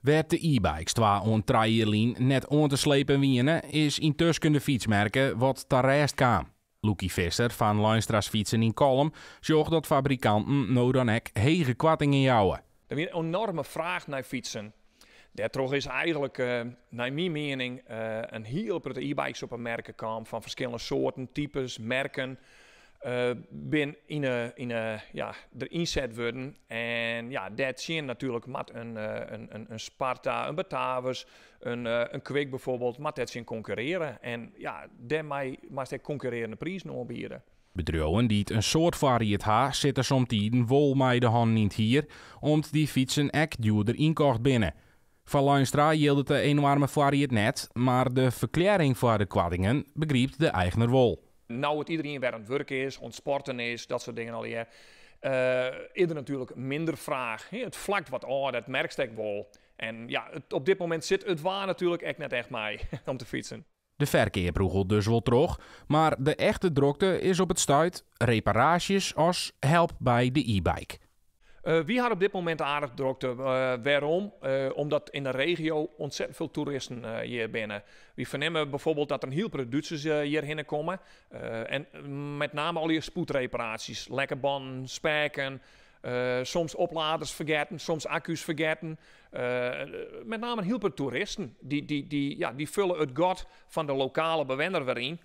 Wêr't de e-bikes 2 oant 3 jier lyn net oan te slepen wiene, is yntusken de fytsmerk wat ta rêst kaam. Loekie Visser fan Leinstra's Fytsen yn Kollum sjocht dat fabrikanten no dan ek hege koartingen jouwe. Der wie in enoarme fraach nei fytsen. Dêrtroch is eigentlik, nei myn miening, in hiel protte e-bikes op 'e merk kaam fan ferskillende soarten, types, merken. Bin yn 'e, ja, der ynset wurden. En ja, dêrtsjin natuerlik moat in Sparta, in Batavus, in Quick bijvoorbeeld, moat dêrtsjin konkurrearje. En ja, dêrmei moatst ek konkurrearjende prizen oanbiede. Bedriuwen dy't in soad foarried ha, sitte somtiden wol mei de hannen yn it hier, om't dy fytsen ek djoerder ynkocht binne. Foar Leinstra jildt de enoarme foarried net, mar de ferklearring foar de koartingen begrypt de eigner wol. No it iderien wer oan it wurk is, oan it sporten is, dat soart dingen allegear. Is der natuerlik minder fraach. It flakt wat ôf, dat merkst ek wol. En ja, op dit momint sit it waar natuerlik ek net echt mei om te fytsen. De ferkeap rûgelet dus wol troch, mar de echte drokte is op it stuit reparaasjes as help by de e-bike. Wy ha op dit momint aardich drokte. Wêrom? Omdat yn de regio ontzettend folle toeristen hjir binne. Wy fernimme bijvoorbeeld dat der in hiel protte Dútsers hjirhinne komme. En met name al dy spoedreparaasjes, lekke bannen, speaken, soms opladers fergetten, soms akku's fergetten. Met name in hiel protte toeristen. Dy, ja, dy folle it gat fan de lokale bewenner wer yn.